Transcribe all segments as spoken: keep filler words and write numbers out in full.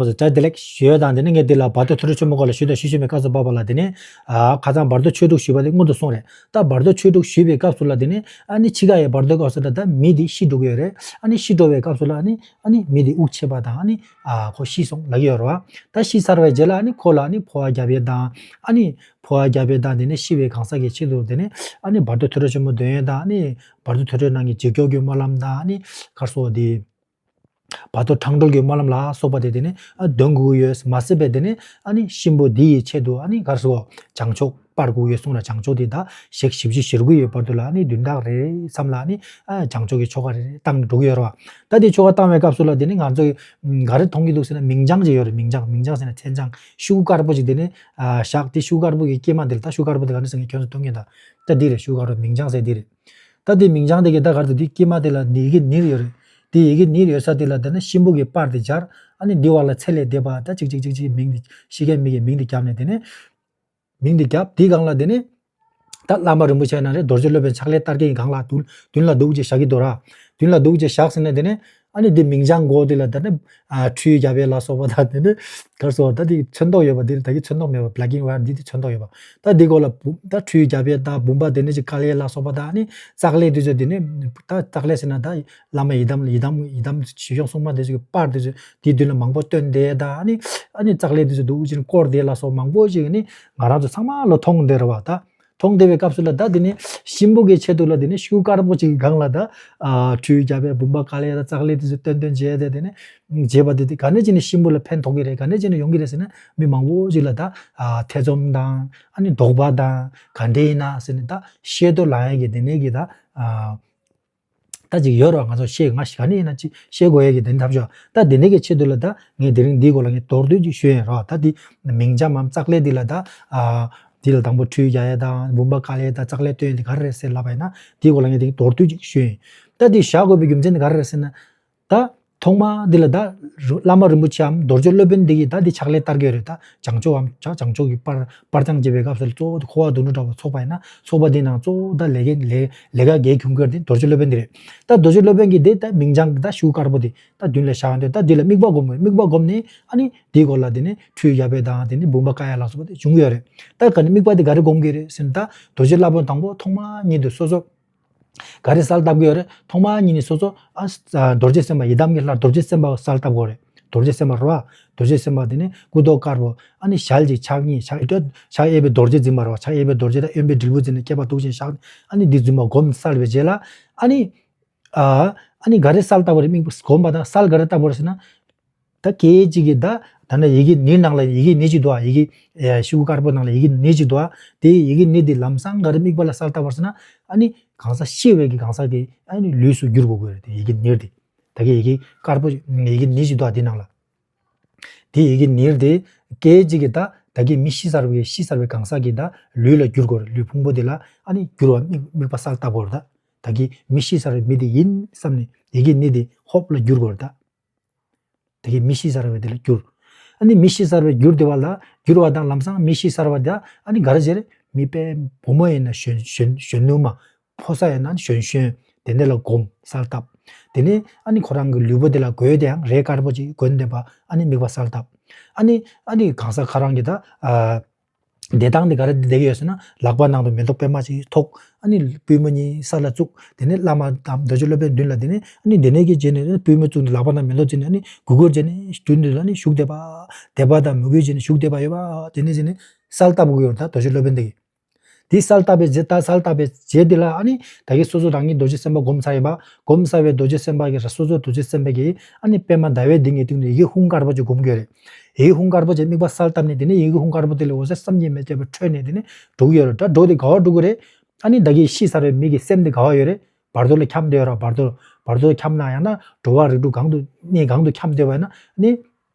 བཀྲ་ཤིས་བདེ་ལེགས་ཞུ་ཡ་དང་། དེ་ནས་ངས་འདི་ལ་བར་དོ་ཐོས་གྲོལ་ཆེན་མོའི་སྐོར་ལ་ཞུ་དང་ཞུ་བཞིན་པའི་སྐབས་སུ་བབས་པ་ལ། དེ་ནས་ཨ་ཁ་སང་བར་དོ་ཆོས་དྲུག་ཞུས་པ་དེ་སྔོན་དུ་སོང་རེད། ད་བར་དོ་ཆོས་དྲུག་ཞུས་པའི་སྐབས་སུ་ལ། དེ་ནས་ཨ་ནི་འཆི་ཁ་ཡི་བར་དོའི་སྐབས་སུ་ལ་ད་མི་དེ་ཤི་འགྲོ་གི་ཡོད་རེད། ཨ་ནི་ཤི་འགྲོ་བའི་སྐབས་སུ་ལ་ཨ་ནི་ཨ་ནི་མི་དེ་དབུགས་ཆད་པ་དང་། ཨ་ནི་ཨ་ཁོ་ཤི་སོང་ལབ་ཀྱི་ཡོད་རེད་བ། ད་ཤི་ཚར་བའི་རྗེས་ལ་ཨ་ནི་ཁོ་ལ་ཨ་ནི་འཕོ་བ་རྒྱབ་ཡས་དང་། ཨ་ནི་འཕོ་བ་རྒྱབ་ཡས་དང་། དེ་ནས་ཤི་བའི་གང་ཟག་གི་ཆེད་དུ་དེ་ནས་ཨ་ནི་བར་དོ་ཐོས་གྲོལ་ཆེན་མོ་འདོན་ཡས་དང་། ཨ་ནི་བར་དོ་ཐོས་གྲོལ་ནང་གི་འཇིགས་སྐྱོབ་ཀྱི་སྨོན་ལམ་དང་། ཨ་ནི་ག་རེ་ཟེར་དགོས་དེ། བར་དོ་འཕྲང་སྒྲོལ་གྱི་སྨོན་ལམ་ལ་སོགས་པ་དེ་དེ་ནས་ཨ་འདོན་དགོས་ཀྱི་ཡོད། མ་ཟད་པའི་དེ་ནས་ཨ་ནི་གཤིན་པོ་འདི་ཡི་ཆེད་དུ་ཨ་ནི་ག་རེ་ཟེར་དགོས། བྱང་ཆུབ་སྤར་དགོས་ཀྱི་ཡོད་གསུངས་ལ། བྱང་ཆུབ་དེ་ད་ཞག་བཞི་བཅུ་ཞེ་དགུ་ཡི་བར་དུ་ལ་ཨ་ནི་བདུན་ཕྲག་རེ་རེའི་མཚམས་ལ་ཨ་ནི་ཨ་བྱང་ཆུབ་ཀྱི་ཆོ་ག་རེ་རེ་བཏང་འགྲོ་གི་ཡོད་རེད་བ། ད་དེ་ཆོ་ག་བཏང་བའི་སྐབས་སུ་ལ་དེ་ནས་ང་ཚོས་ག་རེ་མཐོང་གི་འདུག་ཟེར་ན། མིང་བྱང་ཅིག་ཡོད་རེད། མིང་བྱང་། མིང་བྱང་ཟེར་ན་མཚན་བྱང་། ཤུག་དཀར་པོ་ཅིག་དེ་ནས་ཨ་བཞག་དེ་ཤུག་དཀར་པོ་གི་སྐྱེས་མ་དེ་ལ། ད་ཤུག་དཀར་པོ་དེ་ག་འདྲ་ཟེར་ངས་ཁྱོད་ཚོ་སྟོན་གྱིན། ད་ད་འདི་རེད། ཤུག་དཀར་པོ་མིང་བྱང་ཟེར་འདི་རེད། ད་དེ་མིང་བྱང་དེ་གི་ད་ག་རེ་ཟེར། དེ་སྐྱེས་མ་དེ་ལ་ཡི་གེ་ནིར་ཡོད་རེད། དེ་ཡི་གེ་ནིར་ཡོད་ས་དེ་ལ་དེ་ནས་གཤིན་པོ་གི་སྤར་དེ་སྦྱར། ཨ་ནི་འདི་བར་ལ་ཚེ་ལས་འདས་པ་ད་ཅིག་ཅིག་ཅིག་ཅིག་མིང་དེ་ཤི་མཁན་མི་གི་མིང་དེ་བརྒྱབ་ནས། དེ་ནས་མིང་དེ་བརྒྱབ། དེའི་སྒང་ལ་དེ་ནས་ད་བླ་མ་རིན་པོ་ཆེ་ན་རེད། རྡོ་རྗེ་སློབ་དཔོན་ཕྱག་ལས་བསྟར་མཁན་གྱི་སྒང་ལ་མདུན་མདུན་ལ་འདུག་ཅེས་བཞག་གི་འདུག་ར། མདུན་ལ་འདུག་ཅེས་བཞག་ཟིན་ནས། དེ་ནས་ཨ་ནི་འདི་མིང་བྱང་མགོ་དེ་ལ་ད་ནི་ཨ་ཁྲུས་རྒྱབ་ཡས་ལ་སོགས་པ་དང་། དེ་ནི་ག་རེ་ཟེར། ད་འདི་ཚོན་མདོག་ཡོད་པ་འདི་རེད། ད་གི་ཚོན་མདོག་མེད་པ། black and white འདི་དེ་ཚོན་མདོག་ཡོད་པ། ད་འདི་སྒང་ལ་བུམ་ད་ཁྲུས་རྒྱབ་ཡས་དང་། བུམ་པ་དེ་ནས་ཅིག་བཀལ་ཡས་ལ་སོགས་པ་དང་། ཨ་ནི་ཙཀ་ལི་དེ་ཚོ་དེ་ནས་ད་ཙཀ་ལི་ཟེར་ན་ད་བླ་མ་ཡི་དམ་ཡི་དམ་ཡི་དམ་ཞིག་ཡོང་སྲུང་མ་དེ་ཚོ་གི་པར་དེ་ཚོ་དེའི་མདུན་ལ་མང་པོ་བཏོན་དེ་དང་། ཨ་ནི་ཨ་ནི་ཙཀ་ལི་དེ་ཚོ་འདུག་ཅིག་བསྐོར་དེ་ལ་སོགས་མང་པོ་ཞིག་ནི་ང་རང་ཚོ་ཚང་མ་ལ་མཐོང་དེ་རེད་བ། ད་མཐོང་བསྡད་པའི་སྐབས་སུ་ལ་ད་དེ་ནི་གཤིན་པོ་གི་ཆེད་དུ་ལ་དེ་ནི་ཤུག་དཀར་པོ་ཅིག་གི་སྒང་ལ་ད་ཨ་ཁྲུས་རྒྱབ་པའི་བུམ་པ་བཀལ་ཡས་དང་། ཙཀ་ལི་དེ་ཚོ་བཏོན་བཏོན་བྱས་ཏེ། དེ་ནི་བྱས་པ་དེ་དེ་ག་ནས་ཅིག་ནི་གཤིན་པོ་ལ་ཕན་ཐོགས་ཀྱི་རེད། ག་ནས་ཅིག་ནི་ཡོང་གི་རེད་ཟེར་ན། མི་མང་པོ་ཅིག་ལ་ད་ཨ་ཐེ་ཚོམ་དང་། ཨ་ནི་དོགས་པ་དང་། ག་འདྲ་ཡིན་ན་ཟེར་ནས་ད་ཤེས་རྟོགས་ལང་ཡས་ཀྱི་དེ་ནས་ཀྱི་ད་ཨ་ད་ཅིག་ཡོད་རེད་བ། ང་ཚོ་ཤེས། ང་ཞིག་ག་ནས་ཡིན་ན་ཅིག་ཤེས་དགོས་ཡས་ཀྱི་དེ་ནས་ཐབས་ཤོག་ད་དེ་ནས་ཀྱི་ཆེད་དུ་ལ་ད་ངས་དེ་རིང་འདིའི་སྐོར་ལ་ངས་མདོར་བསྡུས་ཅིག་ཞུ་ཡིན་རོགས། ད་དེ་མིང་བྱང་མམ་ཙཀ་ལི་འདི་ལ་ད་ཨ་འདི་ལ་དང་པོ་ཁྲུས་རྒྱག་ཡས་དང་། བུམ་པ་བཀལ་ཡས་དང་། ཙཀ་ལི་བཏོན་ཡས་དེ་ག་རེ་རེད་ཟེར་ལབ་པ་ཡིན་ན། དེའི་སྐོར་ལ་ངས་དེ་མདོར་བསྡུས་ཅིག་ཞུ་ཡིན། ད་དེ་བཞག་དགོས་པའི་རྒྱུ་མཚན་དེ་ག་རེ་རེད་ཟེར་ན། ད་ཐོག་མ་འདི་ལ་ད་བླ་མ་རིན་པོ་ཆེའམ་རྡོ་རྗེ་སློབ་དཔོན་འདི་གིས་ད་འདི་ཕྱག་ལས་བསྟར་གྱི་ཡོད་རེད། ད་བྱང་ཆུབ་བམ་བྱང་ཆུབ་ཀྱི་སྤར་སྤར་བྱང་བྱེད་པའི་སྐབས་སུ་ལ་གཙོ་བོ་དེ་འཁོར་བ་དོན་གྲུབ་གྲགས་པ་ཚོགས་པ་ཡིན་ན། ཚོགས་པ་འདི་ནང་གཙོ་བོ་ད་ལས་ཀའི་ལས་ལས་ཀ་གལ་ཁྱོན་གྱི་དེ་རྡོ་རྗེ་སློབ་དཔོན་འདི་རེད། ད་རྡོ་རྗེ་སློབ་དཔོན་གྱིས་དེ་ད་མིང་བྱང་ད་ཤུག་དཀར་པོ་དེ་ད་མདུན་ལ་བཞག་འདོད། ད་འདི་ལ་དམིགས་པ་སྒོམ་དགོས། དམིགས་པ་སྒོམ་ནས་ཨ་ནི་འདིའི་སྐོར་ལ་དེ་ནས་ཁྲུས་རྒྱག་པ་དང་། དེ་ནས་བུམ་པ་བཀལ་ཡས་ལ་སོགས་པ་དེ་བྱུང་གི་ཡོད་རེད། ད་ག་ནས་དམིགས་པ་དེ་ག་རེ་སྒོམ་གྱི་རེད་ཟེར་ན། ད་རྡོ་རྗེ་སློབ་དཔོན་དང་པོ་ཐོག་མ་ཉིད་དུ་སོ་སོ་ག་རེ་གསལ་བཏབ་ཀྱི་ཡོད་རེད། ཐོག་མ་ཉིད་ནས་སོ་སོ་ཨ་རྡོ་རྗེ་སེམས་དཔའ། ཡི་དམ་གྱི་ལྷ་རྡོ་རྗེ་སེམས་དཔའ་གསལ་བཏབ་དགོས་རེད། རྡོ་རྗེ་སེམས་དཔའ་རེད་བ། རྡོ་རྗེ་སེམས་དཔའ་དེ་ནི་སྐུ་མདོག་དཀར་པོ། ཨ་ནི་ཞལ་གཅིག་ཕྱག་གཉིས། ཕྱག་ཕྱག་གཡས་པའི་རྡོ་རྗེ་འཛིན་པ་རེད་བ། ཕྱག་གཡས་པའི་རྡོ་རྗེ་དང་གཡོན་པའི་དྲིལ་བུ་འཛིན་ནས་སྐེད་པ་གཏུག་ཅིང་བཞག་ཨ་ནི་འདི་འཛིན་པ་སྒོམ་གསལ་བའི་རྗེས་ལ། ཨ་ནི་ཨ་ཨ་ནི་ག་རེ་གསལ་བཏབ་པ་རེད། དམིགས་པ་སྒོམ་པ་དང་གསལ་ག་རེ་བཏབ་པ་རེད་ཟེར་ན། ད་སྐད་ཅིག་གིས་ད་ད་ནི་ཡི་གེ་ནིར་ནང་ལ་ཡི་གེ་ནིར་ཅིག་འདུག་ཨ། ཡི་གེ་ཤུག་དཀར་པོ་ནང་ལ་ཡི་གེ་ནིར་ཅིག་འདུག་ཨ། དེ་ཡི་གེ་ནིར་དེ་ལམ་སང་ག་རེ་དམིགས་པ་ལ་གསལ་བཏབ་པ་རེད་ཟེར་ན། ཨ་ནི་གང་ཟག་ཤི་བའི་གི་གང་ཟག་གི་ཨ་ནི་ལུས་སུ་བསྒྱུར་དགོས་ཀྱི་རེད། དེ་ཡི་གེ་ནིར་དེ། ད་གི་ཡི་གེ་དཀར་པོ་ཡི་གེ་ནིར་ཅིག་འདུག་ཨ། དེ་ནང་ལ། དེ་ཡི་གེ་ནིར་དེ་སྐད་ཅིག་གིས་ད་ད་གི་མི་ཤི་ཚར་བའི་ཤི་ཚར་བའི་གང་ཟག་གི་ད་ལུས་ལ་བསྒྱུར་དགོས་རེད། ལུས་ཕུང་པོ་དེ་ལ་ཨ་ནི་བསྒྱུར་བ་དམིགས་དམིགས་པ་གསལ་བཏབ་དགོས་རེད། ད་ད་གི་མི་ཤི་ཚར་བའི་མི་དེ་ཡིན་བསམ་ནས་ཡི་གེ་ནིར་དེ་ཧོབ་ལ་བསྒྱུར་དགོས་རེད་ད། དེ་གི་མི་ཤི་ཚར་བའི་དེ་ལ་བསྒྱུར། ཨ་ནི་མི་ཤི་ཚར་བའི་བསྒྱུར་དེ་བ་ལ་བསྒྱུར་བ་དང་ལམ་སང་མི་ཤི་ཚར་བ་དེ་ཨ་ནི་ག་རེ་བྱས་རེད། མི་དཔེ་བུ་མོ་ཡིན་ན་གཞོན་གཞོན་གཞོན་ནུ་མ། ཕོ་གསར་ཡིན་ན་གཞོན་གཞོན། དེ་འདྲ་ལ་སྒོམ་གསལ་བཏབ། དེ་ནས་ཨ་ནི་ཁོ་རང་གི་ལུས་པོ་དེ་ལ་གོས་དེ་ཡང་རས་དཀར་པོ་ཅིག་གོན་བསྡད་པ་ཨ་ནི་དམིགས་པ་གསལ་བཏབ། ཨ་ནི་ཨ་ནི་གང་ཟག་ཁོ་རང་གི་ད་ཨ། བསྡད་སྟངས་དེ་ག་རེ་བསྡད་ཀྱི་ཡོད་ཟེར་ན། ལག་པ་ནང་དུ་མེ་ཏོག་པད་མ་ཅིག་ཐོགས། ཨ་ནི་པུས་མོ་གཉིས་ས་ལ་བཙུགས། དེ་ནས་བླ་མ་དང་རྡོ་རྗེ་སློབ་དཔོན་མདུན་ལ། དེ་ནས་ཨ་ནི་དེ་ནས་ཀྱི་རྗེས་ནས་པུས་མོ་བཙུགས་ནས་ལག་པ་ནང་མེ་ཏོག་བཙུགས་ནས། ཨ་ནི་གུས་བཀུར་བྱས་ནས་མདུན་དུ་ཨ་ནི་བཞུགས་བསྡད་པ། དད་པ་དང་མོས་གུས་བྱས་ནས་བཞུགས་བསྡད་པ་ཡོད་པ། དེ་ནས་བྱས་ནས་གསལ་བཏབ་དགོས་ཡོད་རེད་ད། རྡོ་རྗེ་སློབ་དཔོན་དེ་གིས། དེ་གསལ་བཏབ་པའི་རྗེས། ད་གསལ་བཏབ་པའི་རྗེས་དེ་ལ་ཨ་ནི་ད་གིན་སོ་སོ་རང་ཉིད་རྡོ་རྗེ་སེམས་དཔའ་སྒོམ་ཚར་ཡིན་པ། སྒོམ་ཚར་བའི་རྡོ་རྗེ་སེམས་དཔའ་གིས་ར། སོ་སོ་རྡོ་རྗེ་སེམས་དཔའ་གིས་ཨ་ནི་པད་མ་ཟླ་བའི་གདན་གྱི་སྟེང་དུ་ཡི་གེ་ཧཱུྃ་དཀར་པོ་ཅིག་སྒོམ་གྱི་ཡོད་རེད། ཡི་གེ་ཧཱུྃ་དཀར་པོ་ཅིག་དམིགས་པ་གསལ་བཏབ་ནས། དེ་ནས་ཡི་གེ་ཧཱུྃ་དཀར་པོ་དེ་ལས་འོད་ཟེར་བསམ་གྱིས་མི་ཁྱབ་པ་འཕྲོས་ནས་དེ་ནས་འགྲོ་གི་ཡོད་རེད། ད་འགྲོ་དེ་ག་བ་འགྲོ་གི་རེད། ཨ་ནི་ད་གིན་ཤི་ཚར་བའི་མི་གི་སེམས་དེ་ག་བ་ཡོད་རེད། བར་དོ་ལ་འཁྱམས་བསྡད་ཡོད་ར། བར་དོ་བར་དོ་འཁྱམས་ན་ཡང་ན་འགྲོ་བ་རིགས་དྲུག་གང་དུ་གནས་གང་དུ་འཁྱམས་བསྡད་པ་ཡིན་ན་ཨ་ནི།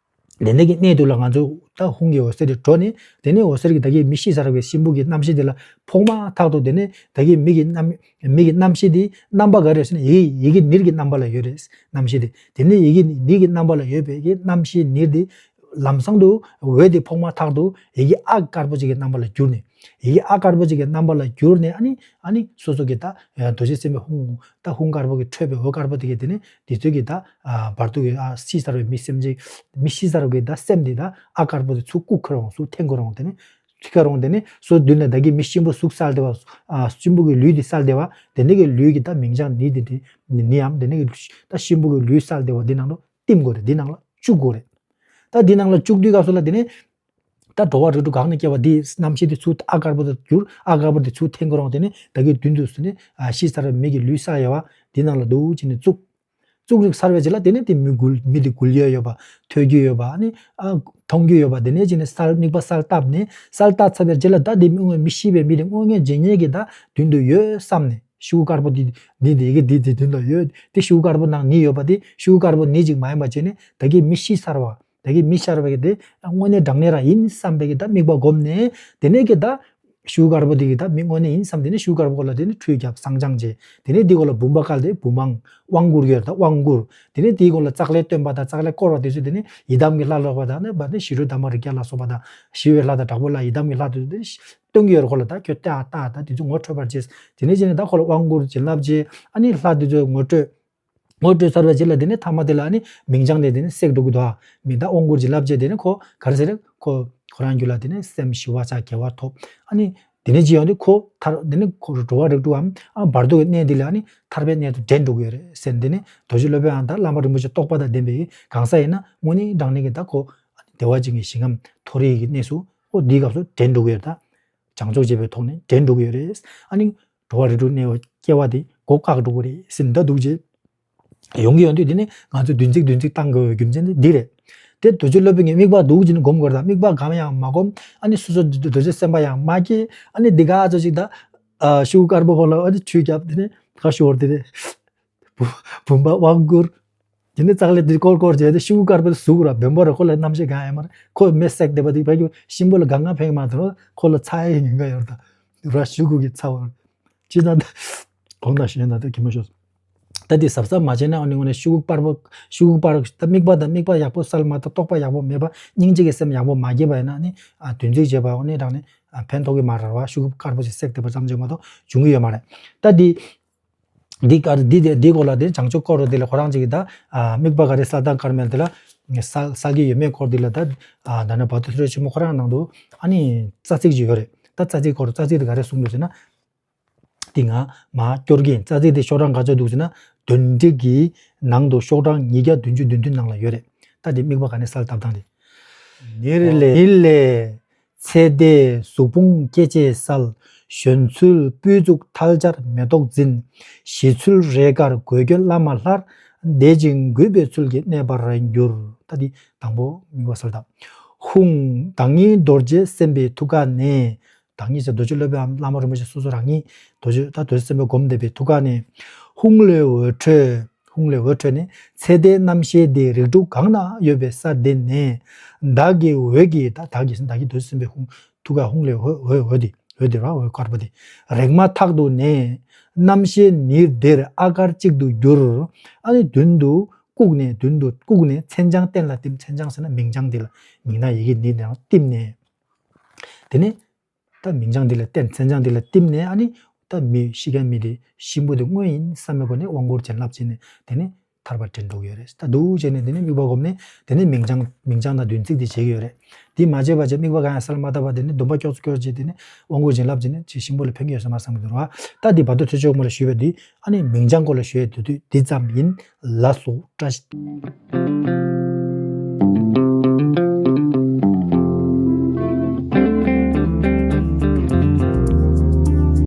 དེ་ནས་ཀྱི་གནས་དུ་ལ་ང་ཚོ་ད་ཧཱུྃ་གི་འོད་ཟེར་དེ་འགྲོ་ནས། དེ་ནས་འོད་ཟེར་གྱི་ད་གིན་མི་ཤི་ཚར་བའི་གཤིན་པོ་གི་རྣམ་ཤེས་དེ་ལ་ཕོག་མ་ཐག་ཏུ། དེ་ནས་ད་གིན་མི་གི་རྣམ་མི་གི་རྣམ་ཤེས་དེ་རྣམ་པ་ག་རེ་ཟེར་ན། ཡི་ཡི་གེ་ནིར་གྱི་རྣམ་པ་ལ་ཡོད་རེད། རྣམ་ཤེས་དེ། དེ་ནས་ཡི་གེ་ནིར་གྱི་རྣམ་པ་ལ་ཡོད་པའི་གི་རྣམ་ཤེས་ནིར་དེ་ལམ་སང་དུ་འོད་དེ་ཕོག་མ་ཐག་ཏུ་ཡི་གེ་ཨཱཿ་དཀར་པོ་ཅིག་གི་རྣམ་པ་ལ་གྱུར་ནས། ཡི་གེ་ཨ་དཀར་པོ་ཅིག་གི་རྣམ་པ་ལ་གྱུར་ནས། ཨ་ནི་ཨ་ནི་སོ་སོ་གི་ད་རྡོ་རྗེ་སེམས་དཔའི་ཧཱུྃ། ད་ཧཱུྃ་དཀར་པོ་གི་འཕྲོས་པའི་འོད་དཀར་པོ་དེ་གིས་དེ་ནས་དེ་ཚོ་གི་ད་བར་དོ་གི་ཕྱི་གསལ་བའི་མི་སེམས་ཅན། མི་ཕྱི་གསལ་བའི་ད་སེམས་དེ་ད་ཨ་དཀར་པོ་དེ་ཚུར་བཀུག་ཁོ་རང་ཚུར་འཐེན་ཁོ་རང་དེ་ནས། ཐིག་ཁ་རོང་། དེ་ནས་སོ་མདུན་ལ་ད་གི་མི་གཤིན་པོ་གཟུགས་གསལ་བདེ་བ། ཨ་གཤིན་པོ་གི་ལུས་དེ་གསལ་བདེ་བ། དེ་ནས་གི་ལུས་ཀྱི་ད་མིང་བྱང་ནི་དེ་དེ་ནི་ནིའམ། དེ་ནས་གི་ད་གཤིན་པོ་གི་ལུས་གསལ་བདེ་བ་འདི་ནང་ལ་བསྟིམ་དགོས་རེད། འདི་ནང་ལ་བཅུག་དགོས་རེད། ད་འདི་ནང་ལ་བཅུག་དུས་སྐབས་སུ་ལ་དེ་ནས་ད་འགྲོ་བ་རིགས་དྲུག་གང་ནས་སྐྱེ་བ་འདི་རྣམ་ཤེས་དེ་ཚུར་ཨ་དཀར་པོ་དུ་གྱུར། ཨ་དཀར་པོ་དེ་ཚུར་འཐེན་དགོས་རོང་། དེ་ནས་ད་གི་མདུན་དུ་སུ་ནི་ཨ་ཕྱི་གསལ་བའི་མི་གི་ལུས་གསལ་ཡོད་བ་འདི་ནང་ལ་འདུག་ཅེས་ནས་བཅུག་བཙུགས་རིགས་ཚར་བའི་རྗེས་ལ་དེ་ནས་དེ་མི་འགུལ། མི་དེ་འགུལ་ཡ་ཡོད་པ། ཐོས་རྒྱུ་ཡོད་པ། ཨ་ནི་ཨ་མཐོང་རྒྱུ་ཡོད་པ། དེ་ནས་ཅི་ནས་གསལ། དམིགས་པ་གསལ་བཏབ་ནས། གསལ་བཏབ་ཚར་བའི་རྗེས་ལ་ད་དེ་མི་དངོས། མི་ཤི་བའི་མི་དེ་དངོས་ངེས་རྗེན་ཉེ་གི་ད་མདུན་དུ་ཡོད་བསམ་ནས། ཤུ་དཀར་པོ་དེ་འདི་འདི་གི་འདི་འདི་མདུན་དུ་ཡོད། དེ་ཤུ་དཀར་པོ་ནང་ནི་ཡོད་པ། དེ་ཤུ་དཀར་པོ་ནི་ཅིག་མ་ཡིན་པ་བྱས་ནས་ད་གི་མི་ཤི་ཚར་བ། ད་གི་མི་ཤར་བ་གི་དེ་དངོས་གནས་དྲང་གནས་རང་ཡིན་བསམ་པའི་གི་ད་དམིགས་པ་བསྒོམས་ནས། དེ་ནས་གི་ད་ཤུ་དཀར་པོ་དེ་གི་ད་མི་དངོས་གནས་ཡིན་བསམ། དེ་ནས་ཤུ་དཀར་པོ་ལ་དེ་ནས་ཁྲུས་བརྒྱབ། བསང་སྦྱང་བྱས། དེ་ནས་དེ་གོ་ལ་བུམ་པ་བཀལ་ཏེ་བུམ་དབང་། དབང་བསྐུར་ཡོད། ད་དབང་བསྐུར། དེ་ནས་དེའི་གོ་ལ་ཙཀ་ལའི་སྟོན་པ་དང་ཙཀ་ལའི་བསྐོར་བ་དེ་ཚོས་དེ་ནས་ཡི་དམ་གྱི་ལྷ་ལ་སོགས་པ་དང་། ཨ་ནི་བ་ནི་ཞི་ཁྲོ་དྷརྨ་རིགས་བརྒྱ་ལ་སོགས་པ་དང་། ཞི་བའི་ལྷ་དང་དྲག་པོའི་ལྷ། ཡི་དམ་གྱི་ལྷ་དེ་ཚོ་དེ་ནས་སྟོན་གྱི་ཡོད་རེད། ཁོ་ལ་ད་ཁྱོད་ལྟ་ལྟ་ད་དེ་ཚོ་ངོ་འཕྲོད་པར་བྱས། དེ་ནས་བྱས་ནས་ད་ཁོ་ལ་དབང་བསྐུར་བྱིན་རླབས་བྱས། ཨ་ནི་ལྷ་དེ་ཚོ་ངོ་འཕྲོད། ངོ་སྤྲོད་ཚར་བའི་རྗེས་ལ་དེ་ནས་ཐ་མ་དེ་ལ་ཨ་ནི་མིང་བྱང་དེ་དེ་ནས་བསྲེགས་འགྲོ་གི་འདུག་ཨ། མི་ད་དབང་བསྐུར་བྱིན་རླབས་བྱས། དེ་ནས་ཁོ་ག་རེ་ཟེར། ཁོ་ཁོ་རང་རྒྱུད་ལ་དེ་ནས་སེམས་ཞི་བ་ཆགས། དགེ་བ་ཐོབ། ཨ་ནི་དེ་ནས་ཅི་ཡོང་དུས་ཁོ་ཐར། དེ་ནས་ཁོ་འགྲོ་བ་རིགས་དྲུག་གམ། ཨ་བར་དོ་གི་གནས་འདི་ལ་ཨ་ནི་ཐར་པའི་གནས་སུ་འདྲེན་འགྲོ་གི་ཡོད་རེད་ཟེར། དེ་ནས་རྡོ་རྗེ་སློབ་དཔོན་ཨ་ད་བླ་མ་རིན་པོ་ཆེ་རྟོགས་པ་དང་ལྡན་པའི་གང་ཟག་ཡིན་ན་དངོས་གནས་དྲང་གནས་ཀྱི་ད་ཁོ་བདེ་བ་ཅན་གྱི་ཞིང་ཁམས་མཐོ་རིས་ཀྱི་གནས་སུ་ཨོ་འདིའི་སྐབས་སུ་འདྲེན་འགྲོ་གི་ཡོད་རེད། ད་བྱང་ཆུབ་བྱེད་པའི་ཐོག་ནས་འདྲེན་འགྲོ་གི་ཡོད་རེད། ཨ་ནི་འགྲོ་བ་རིགས་དྲུག་གནས་པ་སྐྱེ་བ་དེ་མགོ་བཀག་འགྲོ་གི་རེད་ཟེར་ནས་ད་འདུག་བྱས། ཡོང་གི་ཡོང་དུས་དེ་ནི་ང་ཚོས་བདུན་ཚིགས་བདུན་ཚིགས་བཏང་དགོས་པའི་རྒྱུ་མཚན་དེ་འདི་རེད། དེ་རྡོ་རྗེ་སློབ་དཔོན་གྱི་དམིགས་པ་འདུག་ཅེས་ནི་སྒོམ་དགོས་རེད། ད་དམིགས་པ་གང་ཡང་མ་སྒོམ། ཨ་ནི་སོ་སོ་རྡོ་རྗེ་སེམས་དཔའ་ཡང་མ་སྐྱེས། ཨ་ནི་འདི་ག་ཚོད་ཅིག་ད་ཤུ་དཀར་པོ་ཕོ་ལ་ཨ་ནི་ཁྲུས་བརྒྱབ། དེ་ནི་ཁ་ཤོར། དེ་ནི་བུམ་པ་དབང་བསྐུར། དེ་ནི་ཙག་ལེ་དེ་སྐོར་སྐོར་བྱས་ཏེ་ཤུ་དཀར་པོ་ཟུག་ར་བེམ་པོ་ར། ཁོ་ལ་རྣམ་ཤེས་གང་ཡང་མ་རེད། ཁོ་མེ་བསྲེགས་བསྡད་པ་དེ་བས་ཀྱི་གཤིན་པོ་ལ་གང་གང་ཕན་གྱི་མ་རེད། ཁོ་ལ་ཚ་ཡི་ཉེན་ཁ་ཡོད་རེད། ད་ར་ཤུ་གུ་གི་ཚ་བ་རེད། ཅི་ད་གོང་ན་ཞེས་ན་ད་གི་མ་ཤོར། ད་དེ་གཟབ་གཟབ་མ་བྱས་ན་ཨ་ནི་དངོས་གནས་ཤུ་གུ་པར་པོ། ཤུ་གུ་པར། ད་དམིགས་པ་དང་དམིགས་པ་ཡག་པོ་གསལ་མ་ཐག་རྟོགས་པ་ཡག་པོ་མེད་པ། སྙིང་རྗེ་གི་སེམས་ཡག་པོ་མ་སྐྱེས་པ་ཡིན་ན་ཨ་ནི་ཨ་བདུན་ཚིགས་བྱས་པ་ཨ་ནི་རང་ནི་ཨ་ཕན་ཐོགས་ཀྱི་མ་རེད་བ། ཤུ་གུ་དཀར་པོ་ཞིག་བསྲེགས་བསྡད་པ་ཙམ་ཅིག་མ་གཏོགས་འབྱུང་གི་ཡོད་མ་རེད། ད་འདི་འདི་ག་འདི་དེ་འདི་སྐོར་ལ་དེ་བྱང་ཆུབ་སྐོར་རོ་དེ་ལ་ཁོ་རང་ཅིག་གིས་ད་ཨ་དམིགས་པ་ག་རེ་གསལ་དང་དཀར་མེད་དེ་ལ་གསལ་གསལ་གྱི་ཡོད་མེད་སྐོར་དེ་ལ་ད་ཨ་ད་ནི་བར་དོ་ཐོས་གྲོལ་ཆེན་མོ་ཁོ་རང་ནང་དུ་ཨ་ནི་རྩ་ཚིག་ཅིག་ཡོད་རེད། ད་རྩ་ཚིག་སྐོར་རྩ་ཚིག་དེ་ག་རེ་གསུངས་འདུག་ཟེར་ན། དེ་ང་མ་སྐྱོར་གྱིན། རྩ་ཚིག་དེ་ཤོག་གྲངས་ག་ཚོད་འདུག་ཟེར་ན། འདོན་སྒྲིག་གི་ནང་དུ་ཤོག་གྲངས་ཉིས་བརྒྱ་བདུན་ཅུ་དོན་བདུན་ནང་ལ་ཡོད་རེད། ད་དེ་དམིགས་པ་ག་ནས་གསལ་བཏབ་སྟངས་དེ། ཉིལ་ལེ་ཉིལ་ལེ། ཚེ་འདས་གཟུགས་ཕུང་སྐྱེ་མཆེད་གསལ། གཞོན་ཚུལ་སྤུས་བཙུགས་ཐལ་སྦྱར་མེ་ཏོག་འཛིན། ཞི་ཚུལ་རེས་དཀར་གོས་གྱོན་བླ་མ་ལྷར། བདེ་ཅིང་གུས་པའི་ཚུལ་གྱིས་གནས་པར་འགྱུར། ད་དེ་དང་པོ་དམིགས་པ་གསལ་བཏབ། ཧཱུྃ་བདག་ཉིད་རྡོ་རྗེ་སེམས་དཔའི་ཐུགས་ཀ་ནས། བདག་ཉིད་ཟེར་རྡོ་རྗེ་སློབ་དཔོན་བླ་མ་རིན་པོ་ཆེ་སོ་སོ་རང་ཉིད་རྡོ་རྗེ་ད་རྡོ་རྗེ་སེམས་དཔའ་བསྒོམ་བསྡད་པའི་ཐུགས་ཀ་ནས། ཧཱུྃ་ལས་འོད་འཕྲོས། ཧཱུྃ་ལས་འོད་འཕྲོས་ནས། ཚེ་འདས་རྣམ་ཤེས་འདི་རིགས་དྲུག་གང་ན་ཡོད་པའི་ས་དེ་ནས། བདག་གི་འོད་ཀྱིས། ད་བདག་གིས་ཟེར་བདག་གི་རྡོ་རྗེ་སེམས་དཔའི་ཧཱུྃ་ཐུགས་ཀ་ཧཱུྃ་ལས་འོད་འོད་འོད་དེ་འོད་དེ་ར་འོད་དཀར་པོ་དེ་རེག་མ་ཐག་ཏུ་ནས། རྣམ་ཤེས་ཉིལ་དེར་ཨ་དཀར་གཅིག་ཏུ་གྱུར། ཨ་ནི་མདུན་དུ་བཀུག་ནས། མདུན་དུ་བཀུག་ནས་མཚན་བྱང་སྟན་ལ་བསྟིམ། མཚན་བྱང་ཟེར་ན་མིང་བྱང་དེ་ལ། མིང་ན་ཡི་གེ་ནི་དེ་ལ་བསྟིམ་ནས། དེ་ནས་ད་མིང་བྱང་འདི་ལ་བསྟན། མཚན་བྱང་འདི་ལ་བསྟིམ་ནས། ཨ་ནི་ད་མི་ཤི་མཁན་མི་དེ་གཤིན་པོ་དེ་དངོས་ཡིན་བསམ་པའི་སྒོ་ནས་དབང་བསྐུར་བྱིན་རླབས་བྱས་ནས་དེ་ནས་ཐར་པ་འདྲེན་འགྲོ་གི་ཡོད་རེད། ད་འདུག་བྱས་ནས་དེ་ནས་དམིགས་པ་བསྒོམས་ནས་དེ་ནས་མིང་བྱང་མིང་བྱང་དང་བདུན་ཚིགས་དེ་བྱེད་ཀྱི་ཡོད་རེད། དེ་མ་བྱས་པ་བྱས་དམིགས་པ་གང་ཡང་གསལ་མ་བཏབ་པ་དེ་ནས་འདོན་པ་སྐྱོར་སྐྱོར་བྱས་དེ་ནས་དབང་བསྐུར་བྱིན་རླབས་བྱས་ནས་ཅིག་གཤིན་པོ་ལ་ཕན་གྱི་ཡོད་ས་མ་བསམ་གྱི་འདུག་ར། ད་འདི་བར་དོ་ཐོས་ཆོག་མོ་ལ་ཞུས་པ་འདི་ཨ་ནི་མིང་བྱང་སྐོར་ལ་ཞུ་ཡས་དེ་དུས་འདི་ཙམ་ཡིན། ལགས་སོ། བཀྲ་ཤིས།